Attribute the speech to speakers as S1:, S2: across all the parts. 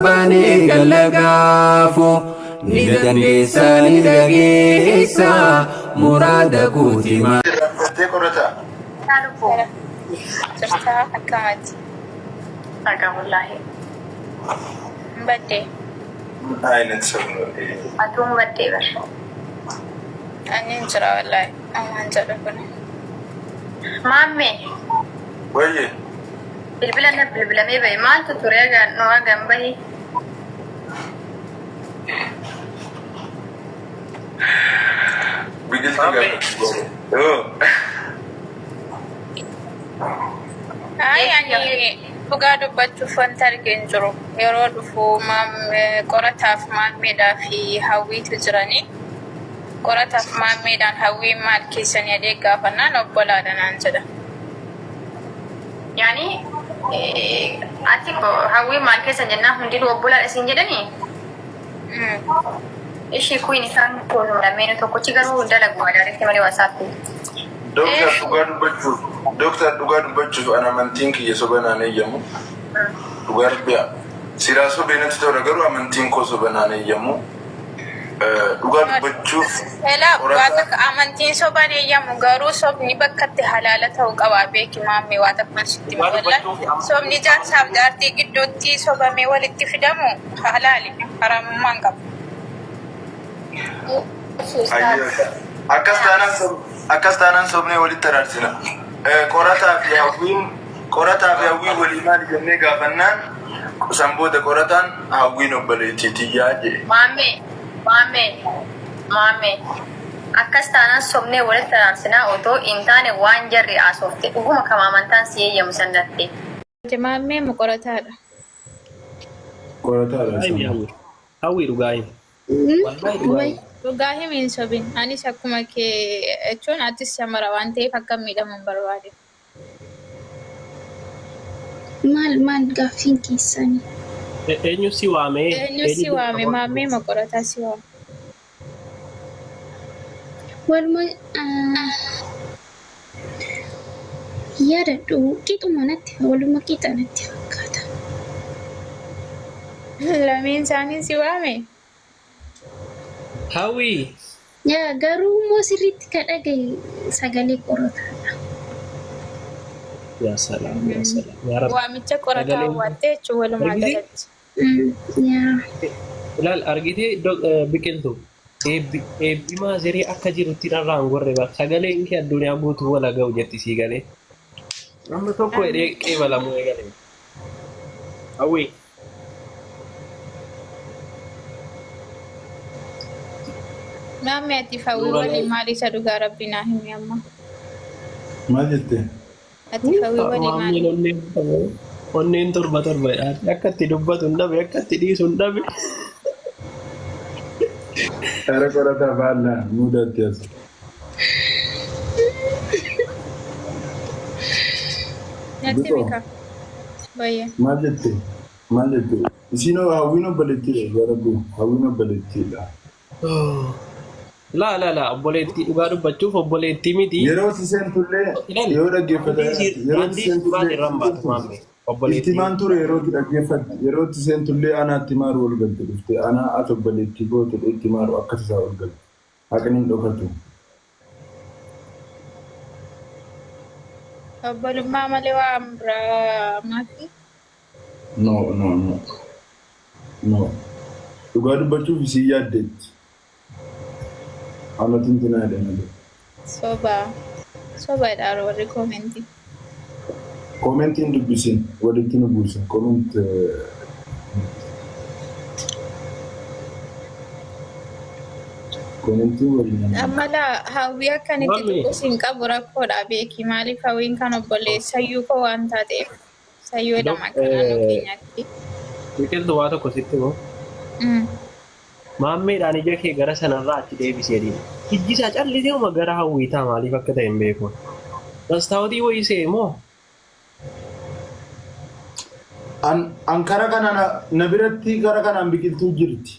S1: Baanee galla gaafo ni dandeessa ni dhageessa muraada guuti.
S2: Irraanfattee qorataa?
S3: Yaa lubbuu.
S4: Jirtaa akkamati?
S3: Nagaa wallaahi.
S4: Hin baddee.
S2: Ayinat ሰው ነው?
S3: Atuu hin baddee bar.
S4: Ani hin jira wallaahi. Ammaan jedhu kun.
S3: Maammee
S2: Wayye
S3: bilbila na bilbilamee bahe maaltu ture agaan nu agaan bahi.
S2: Biqiltuu
S5: Maammee.
S2: gaafachuu yoo
S4: Ay ani dhugaa dubbachuuf wanta argee hin jiru. Yeroo dhufu qorataaf maammeedhaa fi hawwiitu jiranii. Qorataaf maammeedhaan hawwiin maal keessanii adee gaafannaan obbolaadha naan jedha.
S3: Yaani ati hawwii maal keessa jennaan hundinuu obbolaadha siin jedhanii? Ishii kuin isaan kun lameenu tokkochi garuu dalagu direct malee WhatsApp.
S2: Dooktar, dhugaa dubbachuuf, dooktar, dhugaa dubbachuuf an amantiin kiyya soba naan eeyyamu. Dhugaa rabbiyaa. Silaa sobee natti tola, garuu amantiin koo soba naan eeyyamu. Dhugaa dubbachuuf
S4: Elaa waa
S2: qorataa
S4: takka amantiin soban eeyyamu, garuu sobni bakka itti halaala ta'uu qaba beeki maammee, waa takka sitti
S5: Dhugaa
S4: wallahi
S5: dubbachuuf
S4: sobni jaarsaaf jaartii gidduutti sobamee walitti fidamu halaali, haraamummaa hin qabu.
S2: Akkas taanaan sobnee walitti araarsina. Qorataa fi hawwiin walii maali jennee gaafannaan, san booda qorataan hawwiin obboleettii tiyyaa jedhe.
S3: Maammee, maammee, maammee. Akkas taanaan sobnee walitti araarsinaa otoo hin taane, waan jarri haasofte dhuguma kama amantaan si eeyyamu sanatti.
S4: Maammee mu qorataadha?
S2: Qorataadha.
S5: Dhugaa himi hawwi. Hawwi, dhugaa himi. Wallahi dhugaa himi.
S4: Dhugaa himi, hin sobin. Anis akkuma kee jechuun atis shamara waan ta'eef akka miidhamu hin barbaade.
S6: Maal maal gaaffiin keessanii?
S5: Eenyu si waamee?
S4: Eenyu si waame? Maammee moo qorataa si waame?
S6: Waluma yaadadhu, qixuma natti, waluma qixa natti fakkaata.
S4: Lameen isaanii si waame?
S5: Hawwi.
S6: Yaa, garuu immoo sirriitti ka dhagaye sagalee qorataadha.
S5: Yaa salaam, yaa salaam. Yaa Rabbi.
S4: Waamicha qorataa
S5: Sagaleen
S4: hawwattee jechuun walumaa
S5: Argitee?
S4: galatti.
S6: Yaa.
S5: Ilaal, argitee biqiltu, eebbi eebbi maazerii akka jirutti dharraan gorre bar, sagaleen kee addunyaa guutuu wal ga'u jetti sii galee. Amma tokko hidhee qeebalamuu eegale. Hawwi.
S4: Maammee, ati hawwii walii maal isa dhugaa rabbi naa himi amma.
S2: Maal jette?
S4: Ati hawwii walii maali?
S5: Maammeen onneen onneen torba torba jedha. Akka itti dubbatu hin dhabe, akka itti dhiisu hin dhabe.
S2: Ara qorataa baallaa muudatti as.
S4: Natti
S2: Biqoo.
S4: mika. Bayyee.
S2: Maal jette? Maal jette? Isiinoo hawwiin obboleettiidha, yaa Rabbi, hawwiin obboleettiidha.
S5: Laa laa laa, obboleettii, dhugaa dubbachuuf obboleettii miti.
S2: Yeroo itti seentullee
S5: Ilaali,
S2: yoo dhaggeeffatan yeroo itti
S5: daandii baate
S2: seentullee
S5: irraan baatu maammee.
S2: Itti
S5: Obboleettii
S2: maan ture, yeroo itti dhaggeeffatte, yeroo itti seentullee anaatti maaru ol galte dhufte, anaa ati obboleettii goote itti maaru akkas isaa ol galte. Haqni hin dhokatu.
S4: Obbolummaa malee waan biraa maafi?
S2: No, no, no. No. Dhugaa dubbachuuf isii yaaddeetti. Anatu intinaa jedhe malee.
S4: Soba. Sobaadha warri koomentii.
S2: Koomentiin dubbisin, walitti nu buusin. Comment. Koomentiin waliin nama.
S4: Amma laa, hawwii akkan itti
S5: Mami.
S4: tuqus hin qabu, rakkoodha beeki. Maaliif, hawwiin kan obboleessa sayyuu koo waan taateef. Sayyuu jedhama akka naannoo keenyaatti.
S5: Biqiltu, waa tokko sitti moo? Maammeedhaan ija kee gara sanarraa achi deebisee adiin. Ijji isaa callisee uma gara hawwiitaa, maaliif akka ta'e hin beeku. Mastaawotii wayii se'e moo?
S2: An kara kana na biratti kara kanaan biqiltuu jirti.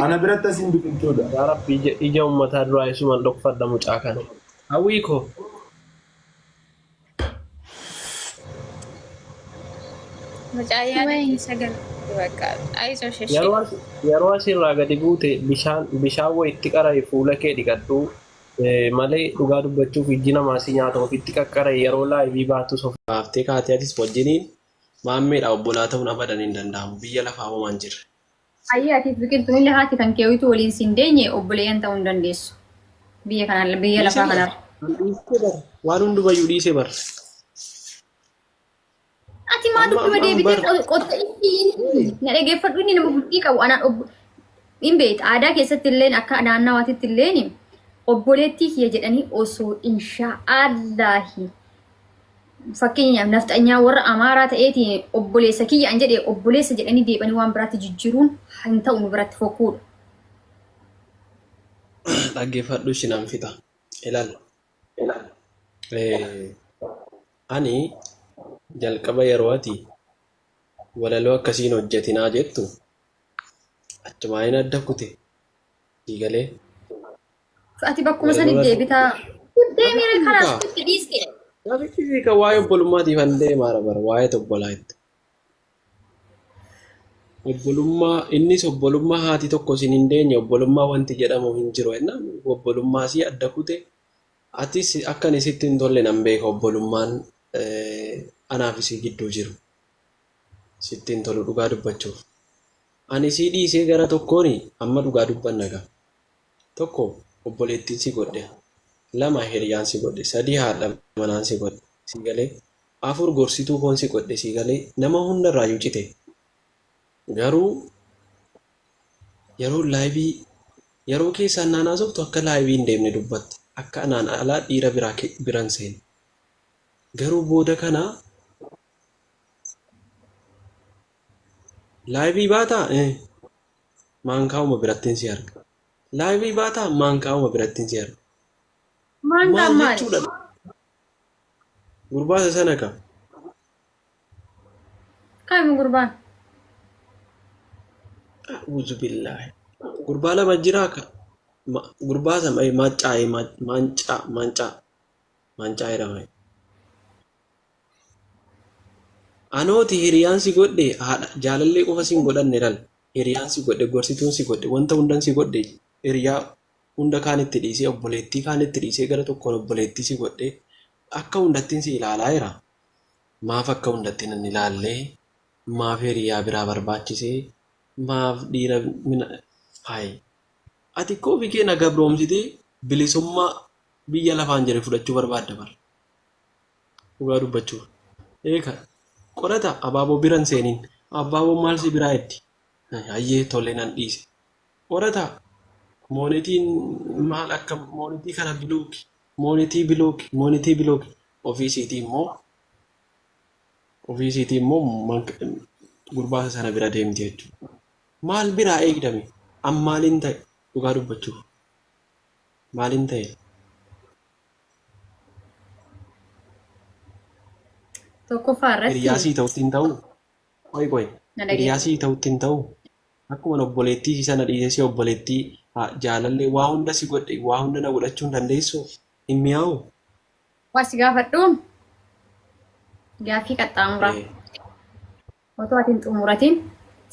S2: Ana biratti asiin biqiltuudha.
S5: Yaa Rabbi, ija uummataa duraa isuman dhokfadha mucaa kana. Hawwii koo.
S4: Mucaa yaada
S6: Wayi.
S4: keessa galte bakka ayizosh ishee.
S5: Yeroo as yeroo asirraa gadi buute bishaan bishaan wayitti qara'i fuula kee dhiqadhu malee dhugaa dubbachuuf ijji namaa si nyaata ofitti qaqqara'i yeroo laayivii baatus of
S7: Baaftee kaatee atis wajjiniin maammeedha obbolaa ta'uun abadan hin danda'amu biyya lafaa homaa hin jirre.
S3: Ayyee atiif biqiltuun illee haati kan kee utuu waliin siin deenye obboleeyyan ta'uu hin dandeessu. Biyya kana biyya
S7: Dhiisee
S3: lafaa
S7: bar.
S3: kanarra.
S7: An dhiisee bar. Waan hundumayyuu dhiisee bar.
S3: Ati maa
S7: Amma
S3: dubbima
S7: amma
S3: deebitee
S7: bar.
S3: qotta inni na dhageeffadhu inni nama bultii qabu anaan obbo hin beekta aadaa keessatti illeen akka naannawaatitti illeen obboleettii kiyya jedhanii osoo inshaa Allaahi fakkeenyaaf nafxanyaa warra Amaaraa ta'eetiin obboleessa kiyya an jedhe obboleessa jedhanii deebanii waan biraatti jijjiiruun hin ta'u nu biratti fokkuudha.
S7: Dhaggeeffadhu ishi nan fixa. Ilaal. Ani jalqaba yeroo ati walaloo akkasiin hojjetinaa jettu achumaan adda kute. Sii galee.
S3: Ati bakkuma sani
S7: Walaloo
S3: deebitaa. Deemee karaa
S7: Kaa.
S3: sitti dhiiste.
S7: Gaafichi kan waa'ee obbolummaatiif an deemaara bara waa'ee obbolaa itti. Obbolummaa innis obbolummaa haati tokko isin hin deenye obbolummaa wanti jedhamu hin jiru jennaan obbolummaa sii adda kute atis akka ani sitti hin tolle nan beeka obbolummaan anaaf isii gidduu jiru sitti hin tolu dhugaa dubbachuuf. Ani isii dhiisee gara tokkoon amma dhugaa dubbanna gaa. Tokko obboleettiin si godhe, lama hiriyaan si godhe, sadii haadha manaan si godhe sii galee, afur gorsituu koon si godhe sii galee nama hundarraayyuu cite. Garuu yeroo live yeroo keessaan naan haasoftu akka live hin deemne dubbatta. Akka anaan alaa dhiira biraa bira hin seenne. Garuu booda kana live baataa? Eh. Maankaa'uma birattin si arga. Live baataa? Maankaa'uma birattin si arga.
S3: Maankaan
S7: Maal
S3: maali?
S7: jechuudha? Gurbaa isa sana ka.
S3: Kami gurbaan?
S7: A'uuzu billaahi. Gurbaa lama jiraa ka. Gurbaa sama macaa'e maancaa maancaa maancaa jedhama. Anooti hiriyaan si godhe haadha jaalallee qofa si hin godhanne lal hiriyaan si godhe gorsituun si godhe wanta hundan si godhe hiriyaa hunda kaan itti dhiisee obboleettii kaan itti dhiisee gara tokkoon obboleettii si godhe akka hundattiin si ilaalaa jira maaf akka hundatti nan ilaallee maaf hiriyaa biraa barbaachisee maaf dhiira mina hayi ati koo ofii kee na gabroomsitee bilisummaa biyya lafaan jire fudhachuu barbaadda bar. Dhugaa dubbachuuf. Eeka qorata abaaboo bira hin seeniin. Abaaboon maal si biraa eddi? Hayyee tole nan dhiise. Qorata moonetiin maal akka moonetii kana bilooki moonetii bilooki moonetii bilooki ofii isiitii immoo ofii isiitii immoo gurbaa sana bira deemti jechuudha. Maal biraa eegdame? An maaliin ta'e dhugaa dubbachuuf? Maaliin ta'e?
S3: Tokkoffaa irratti
S7: Hiriyaa sii ta'utti hin ta'u. Qoy qoy.
S3: na
S7: Hiriyaa
S3: dhageessa.
S7: sii ta'utti hin ta'u. Akkuma obboleettii isii sana dhiisee si obboleettii jaalallee waa hunda si godhe waa hunda na godhachuu hin dandeessu. Hin mi'aawu.
S3: Waa si gaafadhu gaaffii qaxxaamuraa
S7: Ee,
S3: otoo ati hin xumuratin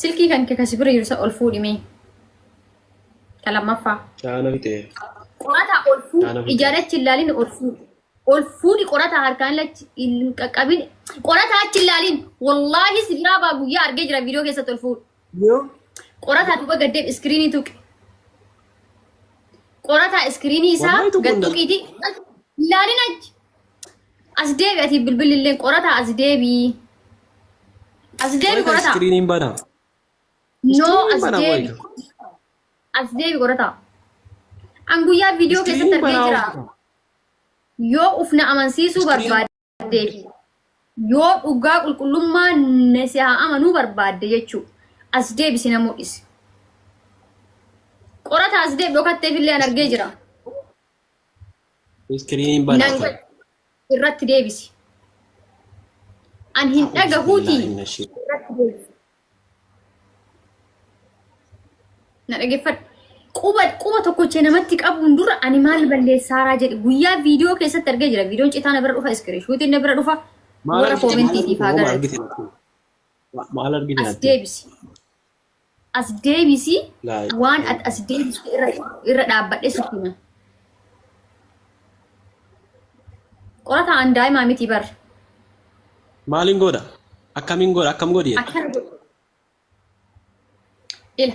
S3: silkii kan kee kasi bira jiru isa ol fuudhimee ka lammaffaa.
S7: Caana fixee.
S3: Qorataa ol fuudhi
S7: Caana fixee.
S3: ijaan achi hin ilaalin ol fuudhi. Ol fuudhi qorataa harkaan achi hin qaqqabin qorataa achi hin ilaalin wallaahi si biraa baa guyyaa argee jira viidiyoo keessatti ol fuudhi.
S7: Yoo.
S3: Qorataa duuba gaddeef iskiriinii tuqi. Qorataa iskiriinii isaa
S7: Wallahi tuquun
S3: gad
S7: danda'u.
S3: tuqiiti ilaalin achi. As deebi ati bilbilli illee qorataa as deebi. As deebi
S7: Wayita
S3: qorataa.
S7: iskiriiniin bana.
S3: No
S7: Iskiriiniin
S3: as
S7: bana
S3: deebi.
S7: wayita.
S3: As deebi qorataa. An guyyaa viidiyoo keessatti
S7: Iskiriiniin
S3: argee
S7: banaa
S3: jira.
S7: oofta.
S3: Yoo uf na amansiisuu
S7: Iskiriiniin
S3: barbaadde fi yoo dhugaa qulqullummaa na si haa amanuu barbaadde jechuu as deebisi na mul'isi. Qorata as deebi dhokatteef illee an argee jira.
S7: Iskiriiniin banaa
S3: Nan
S7: ture.
S3: irratti deebisi. An hin
S7: A'uuzu
S3: dhagahuuti
S7: billaahi mina shee.
S3: irratti deebisi. Na dhaggeeffadhu. Quba quba tokkochee namatti qabuun dura ani maal balleessaaraa jedhe guyyaa viidiyoo keessatti argee jira. Viidiyoon citaa na bira dhufa, iskiriishuutiin na bira dhufa.
S7: Maal
S3: Warra
S7: argite? Maal
S3: koomentiitiif
S7: argite?
S3: haa
S7: Hooma
S3: galatu.
S7: argite natti. Maal argite
S3: As
S7: ati?
S3: deebisi. As deebisi
S7: Laa
S3: waan ati as deebiste irra irra dhaabbadhe sitti hima. Qorataa an daa'imaa miti bar.
S7: Maaliin godha? Akkamiin godha? Akkam godhi jette?
S3: Akkana godhi. Ila.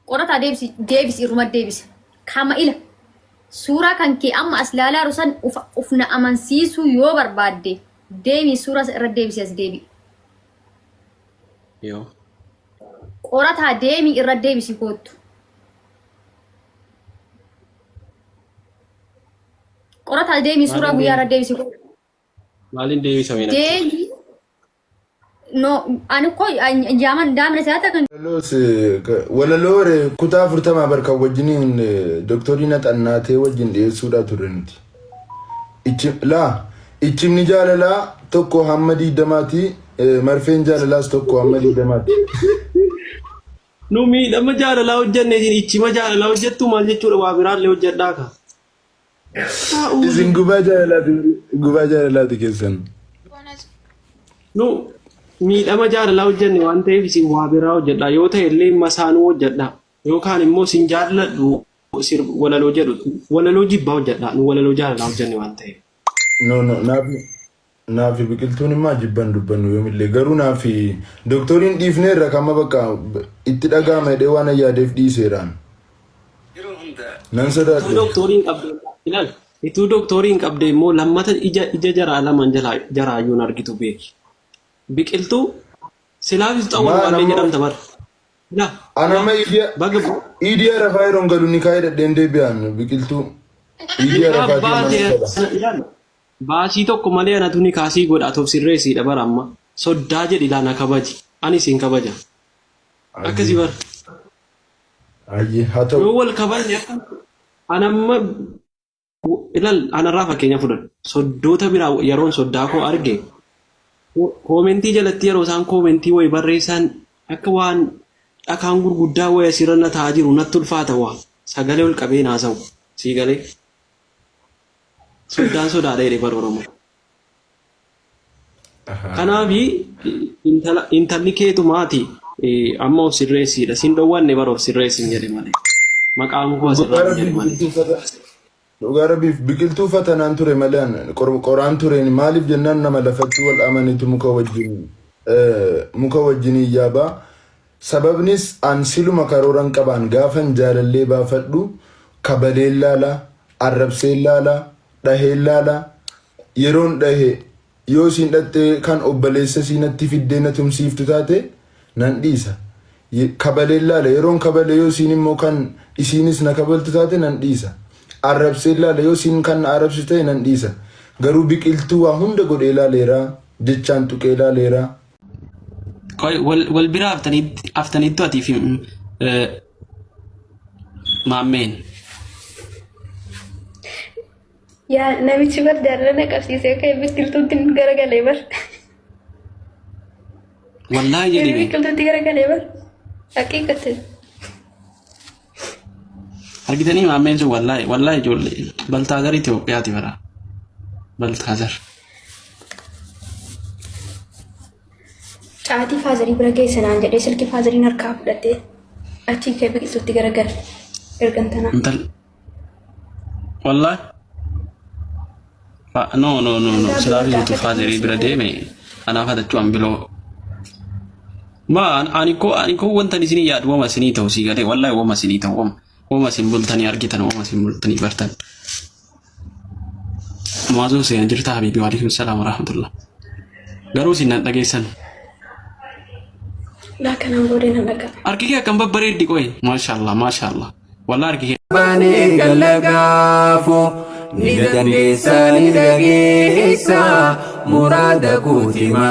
S3: Qorataa deebisi deebisi irruma deebisi. Kama ila. Suuraa kan kee amma as laalaa jiru san uf uf na amansiisuu yoo barbaadde deemi suuraa isa irra deebisi as deebi'i.
S7: Yoo.
S3: Qorataa deemi irra deebisi koottu. Qorataa deemi suuraa
S7: Maaliin
S3: guyyaa irra
S7: deebisa?
S3: deebisi koottu.
S7: Maaliin deebisa mee natti?
S3: Deemi no ani ko jaaman daamna siyaata kan
S2: Walaloos, walaloo re kutaa 40 barka wajjiniin doktorii na xannaatee wajjin dhiyeessuudhaa turre nuti. Ichi laa ichimni jaalalaa 1 hamma 20ti marfeen jaalalaas 1 hamma 20ti.
S7: Nu miidhama jaalalaa hojjenne isin ichima jaalalaa hojjettu maal jechuudha waa biraallee hojjedhaa ka.
S2: Isin gubaa jaalalaati gubaa jaalalaati keessan.
S7: Nu miidhama jaalalaa hojjenne waan ta'eef isin waa biraa hojjedhaa yoo ta'e illee masaanuu hojjedhaa yookaan immoo isin jaalladhu sir walaloo jedhu walaloo jibbaa hojjedhaa nu walaloo jaalalaa hojjenne waan ta'eef.
S2: No no naafi naafi biqiltuun immoo jibban dubbannu yoomillee garuu naafi doktoriin dhiifneerra kama bakka itti dhaga'ama jedhee waan yaadeef dhiiseeraan. Nan
S7: Ituu
S2: sodaadhe.
S7: doktoriin qabde ilaal ituu doktoriin qabde immoo lammata ija ija jaraa lamaan jalaa jaraayyuu hin argitu beeki. Biqiltuu silaafis xawwal
S2: Maa
S7: waallee
S2: nama
S7: jedhamta bara. Ilaa
S2: Ana
S7: ilaa
S2: amma iidiya
S7: baga
S2: iidii arafaa yeroon galu ni kaa'ee dhadheen deebi'aan biqiltuu iidii
S7: nikaa
S2: arafaatiin mana
S7: baatee
S2: gala.
S7: ilaal baasii tokko malee anatu nikaa sii godha ati of sirreessiidha bara amma soddaa jedhi ilaa na kabaji ani siin kabaja akkasii
S2: Ayyee
S7: bara.
S2: ayyee haa ta'u.
S7: Yoo wal kabajne akka anamma ilal anarraa fakkeenya fudhadhu. Soddoota biraa yeroon soddaa koo arge koomentii jalatti yeroo isaan koomentii wayi barreessan akka waan dhakaan gurguddaa wayi asirra na taa'aa jiru natti ulfaata waa sagalee ol qabee naasa'u sii galee soddaan sodaadha jedhe bara Oromoo. Kanaafi intala intalli keetumaati amma of sirreessiidha. Sin dhowwanne bara of sirreessin jedhe malee. Maqaan koo
S2: Dhugaa
S7: asirraa hin
S2: rabbii
S7: jedhe malee.
S2: biqiltuu fata dhugaa rabbiif biqiltuu fatanaan ture malee an qoraan tureen maaliif jennaan nama lafatti wal amanetu muka wajjin muka wajjin yaabaa sababnis an siluma karooran qabaan gaafan jaalallee baafadhu kabaleen laala arrabseen laala dhaheen laala yeroon dhahe yoo isiin dhaxxee kan obboleessa isii natti fiddee na tumsiiftu taate nan dhiisa. Kabaleen laala yeroon kabale yoo isiin immoo kan isiinis na kabaltu taate nan dhiisa. Arrabseen laala yoo isiin kan na arrabsitu ta'e nan dhiisa. Garuu biqiltuu waa hunda godhee laaleera jechaan tuqee laaleera.
S7: Qoy wal wal bira haftaniittu atii fi maammeen.
S6: Yaa namichi bar jaalala na qabsiisee ka'e biqiltuutti garagalee bar.
S7: Wallaahi jedhi mee.
S6: Biqiltuutti garagalee bar. Haqiiqatan.
S7: Argitanii maammeen sun wallaahi wallaahi ijoollee Baltaazar Itoophiyaati bara. Baltaazar.
S6: Caatii faazarii bira geesse naan jedhee silkii faazariin harkaa fudhatee achii ka'e biqiltuutti garagale. Ergan tanaa.
S7: Intal Wallahi. No no no no silaa bitu faazerii bira deeme anaaf hatachuu an biloo. Ma ani koo ani koo wanta isinii yaadu wama isinii ta'u sii galee wallahi wama isinii ta'u wama wama isin bultanii argitan wama isin bultanii bartan. Mu'aazoo seena jirta habiibi waalaikum salaam warahmatullah. Garuu isin nan dhageessan.
S6: Laa kanaan booda nan dhaga'a.
S7: Harki kee akkam babbareeddi qoy. Maashaallah maashaallah. Wallah harki kee.
S1: Bani gallagaafu ni dandeessa ni dhageessa muraada guutima.